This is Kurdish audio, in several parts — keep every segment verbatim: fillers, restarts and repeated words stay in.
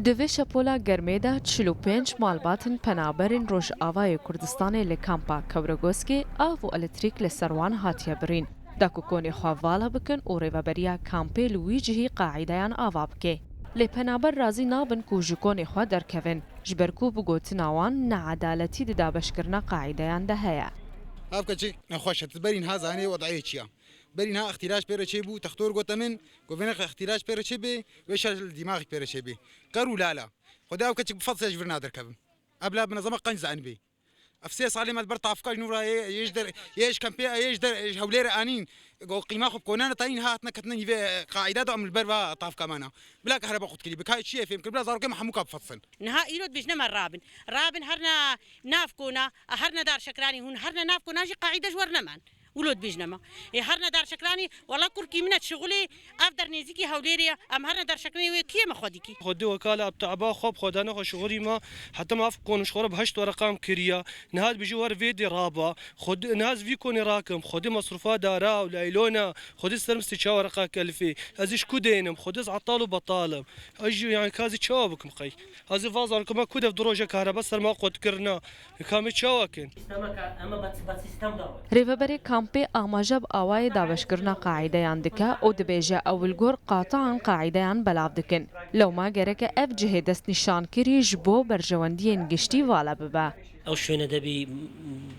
Di vê şepola germê de çil û pênc malbatên penaberên Rojavayê Kurdistanê li kampa Kewregoskê av û elektrîk li ser wan hatiye birîn. Da ku konê xwe vala bikin û rêveberiya kampê li wî cihî qaîdeyan ava bike. Lê penaber razî nabin ku ji konê xwe derkevin, ji ber ku bi gotina wan needaletî di dabeşkirina qaîdeyan de heye. Ev keçik nexweş e, tu berî niha zanî wedayê çi ye. Berî niha îxtîraç pê re çêbû, textor gote min, ku vê nexe îxtîraç pê re çêbê, wê şer li dîmaxî pê re çêbê. Qer û lala. Xwedê ew keçik bifetse ji vir naderkevim. Ev bila binezama qenc zanibê. Ev sê salê me li ber tafka ji nû re yê, yê ji der, yê ji kempê, yê ji der, ji Hewlêrê anîn. Go qîma xwe bi konane tayîn hatine ketine nîvê qaîde de em li ber va tafka me ne. Bila kahreba qut kirî, bi kayê çi yê fêm kir, bila zarokê me hemû ka bifetsin. Niha îro dibêjine me rabin. Rabin herna nav kona, herna dar şekranî hûn, herna nav kona jî qaîde ji wer neman. Wilo dibêjine me. Ê herna dar şekranî, wela kurkî min e şixulê, ev der nêzîkî Hewlêrê ye, em herna dar şekranî wê kiyê me xwe dikî. Xwedê wekala bi te'ba xwe bi xwedana xwe şixulî me, heta me ev konû ji xwe re bi heşt wereqan kiriya. Niha dibêjî wer vê dê raba. Xwedê, niha ez vî konê rakim. Xwedê mesrûfa dara û laylona. Xwedê ser min sê çar wereqa kelifê. Ez ê ji ku dênim? Xwedê ez etal û betal im. Ez jî, yani, ka ez ê çawa bikim qey? Ez ê va zarokê me ku dev du roje kahreba ser me qut kirina. Ka me çawa kin? Rêveberê kampê amaje bi awayê dabeşkirina qaîdeyan dike û dibêje ew li gor qatayan qaîdeyan belav dikin. Lewma gereke ev cihê destnîşankirî ji bo berjewendiyên giştî vala bibe. ئەو شوێنە دەبی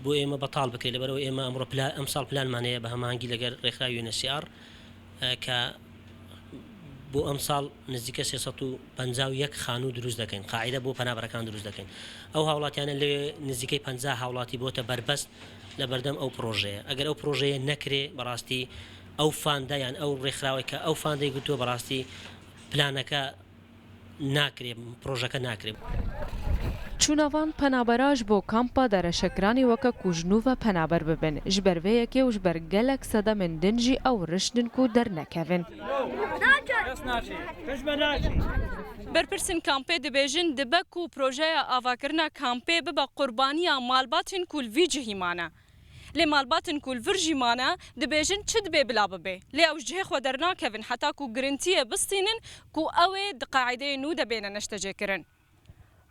بۆ ئێمە بەتاڵ بکرێت، لەبەرەوە ئێمە ئەمڕۆ پلا-، ئەمساڵ پلانمان هەیە بە هەماهەنگی لەگەڵ ڕێکخراوی یو ئێن ئێچ سی ئار، ئە، کە بۆ ئەمساڵ نزیکە سێ سەد و پەنجا و یەک خانوو دروست دەکەین، قاعدە بۆ پەنابەرەکان دروست دەکەین. ئەو هاوڵاتیانە لێ نزیکەی پەنجا هاوڵاتی بۆتە بەربەست لە بەردەم ئەو پرۆژەیە. ئەگەر ئەو پرۆژەیە نەکرێ، بەڕاستی ئەو فاندە یان ئەو ڕێکخراوەی کە ئەو فاندەی گرتووە، بەڕاستی پلانەکە ناکرێ، پرۆژەکە ناکرێ. Çûna van penabera ji bo kampa dareşekiranê weke ku ji nû ve penaber bibin. Ji ber vê yekê û ji ber gelek sedemên din jî ew rişt in ku dernekevin. Berpirsên kampê dibêjin, dibe ku projeya avakirina kampê bibe qurbaniya malbatên ku li vî cihî mane. Lê malbatên ku li vir jî mane, dibêjin çi dibê bila bibe. Lê ew ji cihê xwe dernakevin heta ku girintiyê bistînin ku ew ê di qaîdeyê nû de bêne neştecêkirin.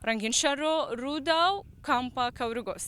Rengîn Şero, Rûdaw, Kampa Kewrigos.